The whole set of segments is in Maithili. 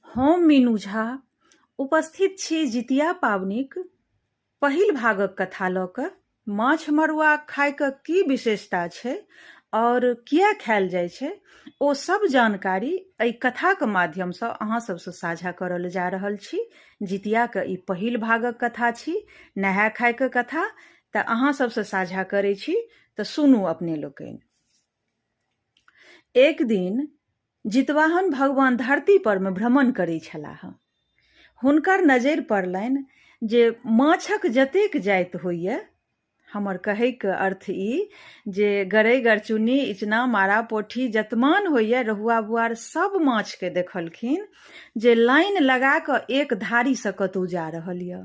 हम मीनू झा उपस्थित छी जितिया पाबनिक पहिल भागक कथा लऽ कऽ। माछ मरुआ खायके की विशेषता छै आओर किया खायल जाइ छै, ओ सब जानकारी एहि कथाके माध्यमसँ अहाँ सबसँ साझा करऽ लए जा रहल छी। जितियाके ई पहिल भागक कथा छी, नहाय खायके कथा, तऽ अहाँ सबसँ साझा करै छी, तऽ सुनू अपने लोकनि। एक दिन जितवाहन भगवान धरती पर मे भ्रमण करै छलाह। हुनकर नजरि पड़लनि जे माछक जतेक जाति होइए, हमर कहैके अर्थ ई जे गरइ, गरचुन्नी, इचना, मारा, पोठी जतमान होइए, रहुआ, बुआर सब माछके देखलखिन जे लाइन लगा कऽ एक धारीसँ कतहु जा रहल यऽ।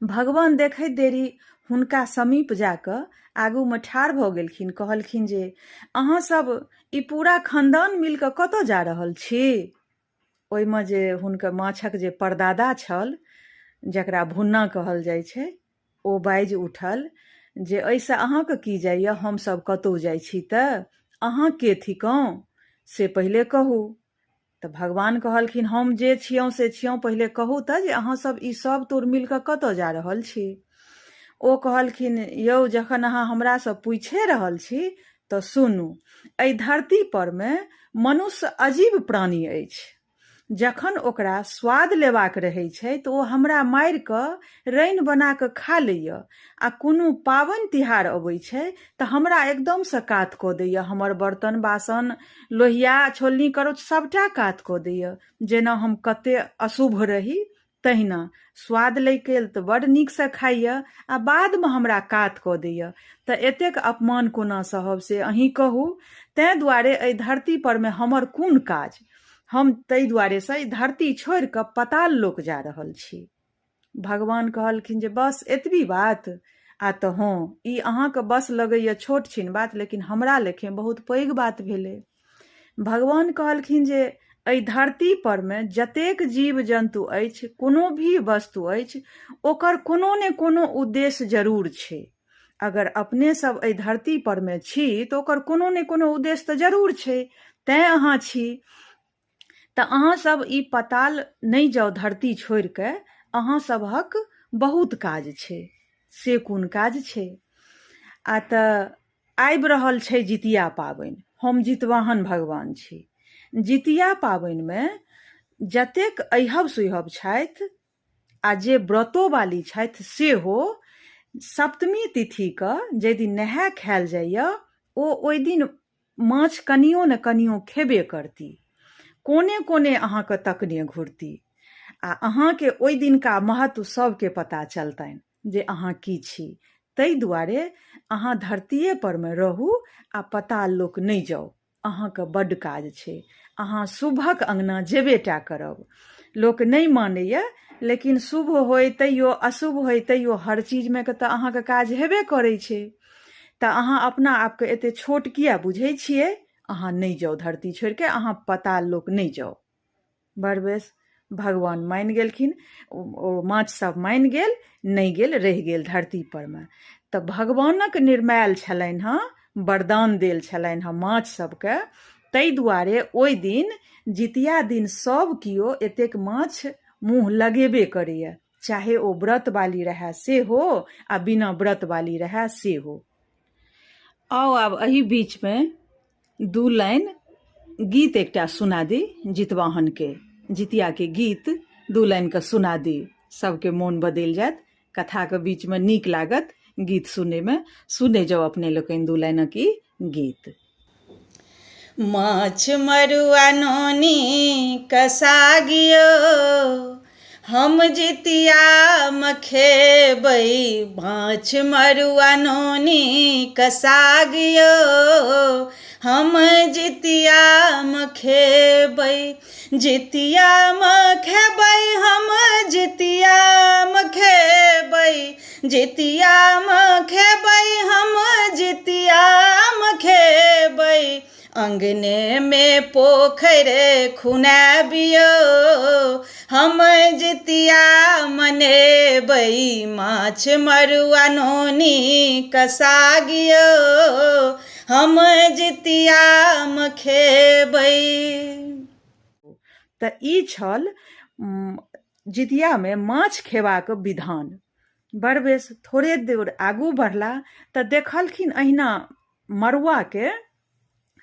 भगवान देखैत देरी हुनका समीप जा कऽ आगूमे ठाढ़ भऽ गेलखिन। कहलखिन जे अहाँ सब ई पूरा खानदान मिल कऽ कतऽ जा रहल छी? ओहिमे जे हुनकर माछक जे परदादा छल, जकरा भुन्ना कहल जाइ छै, ओ बाजि उठल जे एहिसँ अहाँके की जाइए, हमसभ कतहु जाइ छी तऽ अहाँ के थिकहुँ से पहिले कहू। तऽ भगवान कहलखिन हम जे छियौं से छियौं, पहिले कहू तऽ जे अहाँ सब ई सब तोर मिल कऽ कतऽ जा रहल छी? ओ कहलखिन यौ, जखन अहाँ हमरासँ पूछे रहल छी तऽ सुनू, एहि धरती पर मे मनुष्य अजीब प्राणी अछि। जखन ओकरा स्वाद लेबाक रहै छै तऽ ओ हमरा मारि कऽ रैन बना कऽ खा लैए, आ कोनो पाबनि तिहार अबै छै तऽ हमरा एकदमसँ कात कऽ दैए, हमर बर्तन बासन लोहिया छोलनी करौछ सभटा कात कऽ दैए, जेना हम कते अशुभ रही तहिना। स्वाद लैके लेल तऽ बड्ड नीकसँ खाइए आ बादमे हमरा कात कऽ दैए, तऽ एतेक अपमान कोना सहब से अहीँ कहू। तैँ दुआरे एहि धरती परमे हमर कोन काज, हम ताहि दुआरेसँ ई धरती छोड़ि कऽ पताल लोक जा रहल छी। भगवान कहलखिन जे बस एतबी बात? आ तऽ हँ, ई अहाँके बस लगैए छोट छिन बात, लेकिन हमरा लेखे बहुत पैघ बात भेलै। भगवान कहलखिन जे एहि धरती पर मे जतेक जीव जन्तु अछि, कोनो भी वस्तु अछि, ओकर कोनो ने कोनो उद्देश्य जरूर छै। अगर अपने सब एहि धरती पर मे छी तऽ ओकर कोनो ने कोनो उद्देश्य तऽ जरूर छै, तैँ अहाँ छी। तऽ अहाँ सब ई पताल नहि जाउ धरती छोड़ि कऽ, अहाँ सबहक बहुत काज छै। से कोन काज छै? आ तऽ आबि रहल छै जितिया पाबनि, हम जितवाहन भगवान छी। जितिया पाबनिमे जतेक ऐहब सुइहब छथि आ जे व्रतो वाली छथि सेहो सप्तमी तिथिके जाहि दिन नहाय खायल जाइए ओ ओहि दिन माछ कनियो ने कनियो खेबे करती, कोने कोने अहाँके तकने घुरती आ अहाँके ओहि दिनका महत्व सबके पता चलतनि जे अहाँ की छी। ताहि दुआरे अहाँ धरतीये पर मे रहू आ पताल लोक नहि जाउ, अहाँके बड्ड काज छै, अहाँ शुभक अङ्गना जेबे टा करब। लोक नहि मानैए, लेकिन शुभ होय तैयो अशुभ होय तैयो हर चीजमे के तऽ अहाँके काज हेबे करै छै। तऽ अहाँ अपना आपके एते छोट किया बुझै छियै? अहाँ नहि जाउ धरती छोड़ि के, अहाँ पताल लोक नहि जाउ। बड़ बेस, भगवान मानि गेलखिन, ओ माछ सब मानि गेल, नहि गेल, रहि गेल धरती परमे। तऽ भगवानक निर्मायल छलनि हँ, वरदान देल छलनि हँ माछ सबके, ताहि दुआरे ओहि दिन जितिया दिन सब केओ एतेक माछ मुँह लगेबे करैए, चाहे ओ व्रत वाली रहए सेहो आ बिना व्रत वाली रहए सेहो। आउ आब एहि बीचमे दू लाइन गीत एकटा सुना दी जितवाहनके, जितियाके गीत दू लाइनके सुना दी, सबके मोन बदलि जायत, कथाके बीचमे नीक लागत गीत सुनैमे। सुनै जाउ अपने लोकनि दू लाइनक ई गीत। माछ मरुआ नोनी कसागियो, हम जितिया खेबै। माछ मरुआ नोनी कसागियो, हम जितिया खेबै। जितिया खेबै, हम जितिया खेबै, जितिया खेबै, हम जितिया खेबै। अंगने में पोखरि खुनाबियौ, हम जितिया मनेबै। माछ मरुआ नोनी कसागियौ, हम जितिया खेबै। तऽ ई छल जितियामे माछ खेबाक विधान। बड़ बेस थोड़े दूर आगू बढ़ला तऽ देखलखिन अहिना मड़ुआके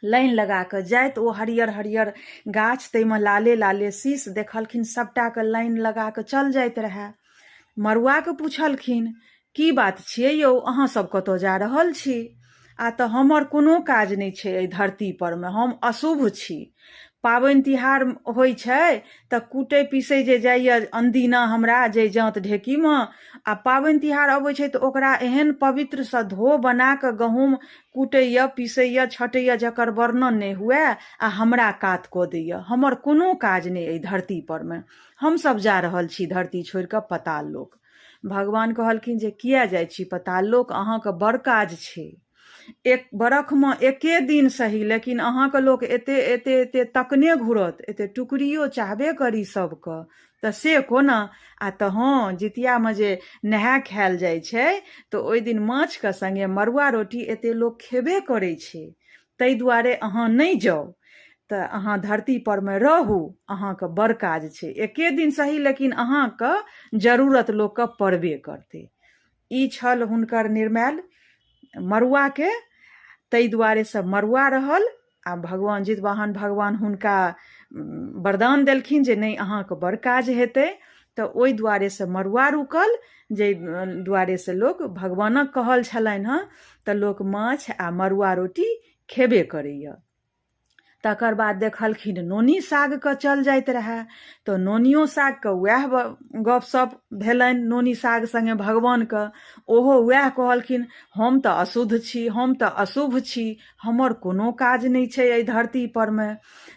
लाइन लगा कऽ जाइत ओ हरियर हरियर गाछ ताहिमे लाले लाले शीश देखलखिन सभटाके लाइन लगा कऽ चल जाइत रहए। मड़ुआके पुछलखिन की बात छियै यौ अहाँ सब कतऽ जा रहल छी? आ तऽ हमर कोनो काज नहि छै एहि धरती परमे, हम अशुभ छी। पाबनि तिहार होइ छै तऽ कूटै पीसै जे जाइए अनदिना हमरा जाहि जाँत ढेकीमे, आ पाबनि तिहार अबै छै तऽ ओकरा एहन पवित्रसँ धो बना कऽ गहूँम कूटैए पीसैए छटैए जकर वर्णन नहि हुए, आ हमरा कात कऽ दैए। हमर कोनो काज नहि एहि धरती परमे, हमसभ जा रहल छी धरती छोड़ि कऽ पताल लोक। भगवान कहलखिन जे किए जाइ छी पताल लोक, अहाँके बड़ काज छै। एक बरखमे एके दिन सही, लेकिन अहाँके लोक एते एते एते तकने घुरत, एते टुकड़ियो चाहबे करी सबके, तऽ से कोना? आ तऽ हँ, जितियामे जे नहाय खायल जाइ छै तऽ ओहि दिन माछके सङ्गे मड़ुआ रोटी एते लोक खेबे करै छै, ताहि दुआरे अहाँ नहि जाउ, तऽ अहाँ धरती परमे रहू, अहाँके बड़ काज छै। एके दिन सही, लेकिन अहाँके जरूरत लोकके पड़बे करतै। ई छल हुनकर निर्मैल मड़ुआके, ताहि दुआरे से मड़ुआ रहल। आ भगवान जितवाहन भगवान हुनका वरदान देलखिन जे नहि, अहाँके बड़ काज हेतै, तऽ ओहि दुआरे से मड़ुआ रुकल, जाहि दुआरे से लोक भगवानक कहल छलनि हँ तऽ लोक माछ आ मड़ुआ रोटी खेबे करैए। तकर बाद देखलखिन नोनी सागके चल जाइत रहए, तऽ नोनियो सागके वएह गपशप भेलनि नोनी साग सङ्गे भगवानके। ओहो वएह कहलखिन हम तऽ अशुद्ध छी, हम तऽ अशुभ छी, हमर कोनो काज नहि छै एहि धरती परमे,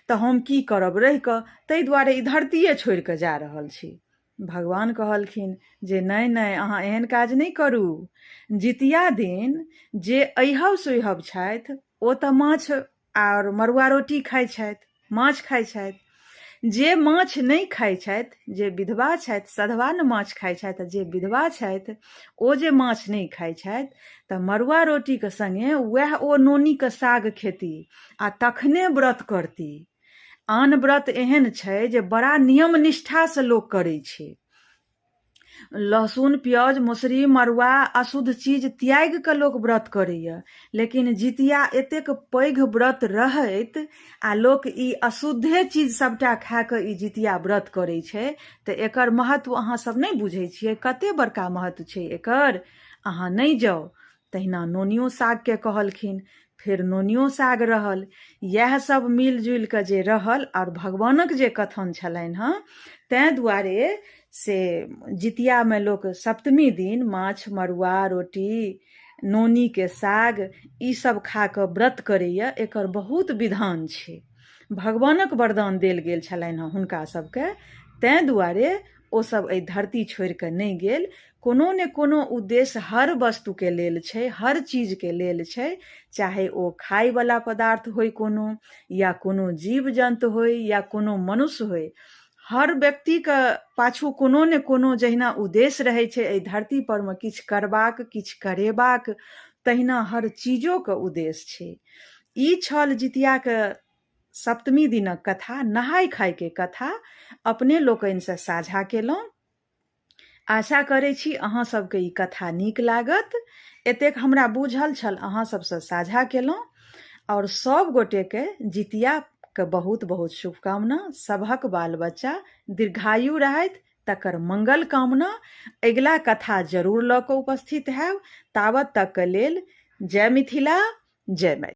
तऽ हम की करब रहि कऽ, ताहि दुआरे ई धरतीये छोड़ि कऽ जा रहल छी। भगवान कहलखिन जे नहि नहि, अहाँ एहन काज नहि करू। जितिया दिन जे अइहब सुइहब छथि ओ तऽ माछ आओर मड़ुआ रोटी खाइ छथि, माछ खाइ छथि। जे माछ नहि खाइ छथि, जे विधवा छथि, सधवा ने माछ खाइ छथि, जे विधवा छथि ओ जे माछ नहि खाइ छथि तऽ मड़ुआ रोटीके सङ्गे वएह ओ नोनीके साग खेती आ तखने व्रत करती। आन व्रत एहन छै जे बड़ा नियम निष्ठासँ लोक करै छै। लहसुन प्याज मसुरी मड़ुआ अशुद्ध चीज त्यागि कऽ लोक व्रत करैए, लेकिन जितिया एतेक पैघ व्रत रहैत आ लोक ई अशुद्धे चीज सभटा खा कऽ ई जितिया व्रत करै छै, तऽ एकर महत्व अहाँ सब नहि बुझै छियै, कते बड़का महत्व छै एकर। अहाँ नहि जाउ। तहिना नोनियो सागके कहलखिन, फेर नोनियो साग रहल। इएह सब मिल जुलि कऽ जे रहल आओर भगवानक जे कथन छलनि हँ, तैँ दुआरे से जितियामे लोक सप्तमी दिन माछ मड़ुआ रोटी नोनीके साग ई सब खा कऽ व्रत करैए। एकर बहुत विधान छै, भगवानक वरदान देल गेल छलनि हँ हुनका सबके, तैँ दुआरे ओ सब एहि धरती छोड़ि कऽ नहि गेल। कोनो ने कोनो उद्देश्य हर वस्तुके लेल छै, हर चीजके लेल छै, चाहे ओ खायवला पदार्थ होइ कोनो, या कोनो जीव जन्तु होइ, या कोनो मनुष्य होइ। हर व्यक्तिके पाछू कोनो ने कोनो जहिना उद्देश्य रहै छै एहि धरती परमे किछु करबाक, किछु करेबाक, तहिना हर चीजोके उद्देश्य छै। ई छल जितियाके सप्तमी दिनक कथा, नहाय खायके कथा अपने लोकनिसँ साझा केलहुँ। आशा करै छी अहाँ सबके ई कथा नीक लागत। एतेक हमरा बूझल छल अहाँ सबसँ साझा केलहुँ। आओर सब गोटेके जितियाके बहुत बहुत शुभकामना। सबहक बाल बच्चा दीर्घायु रहथि तकर मंगल कामना। अगिला कथा जरूर लऽ कऽ उपस्थित हैब। तावत तकके लेल जय मिथिला, जय मैथिली।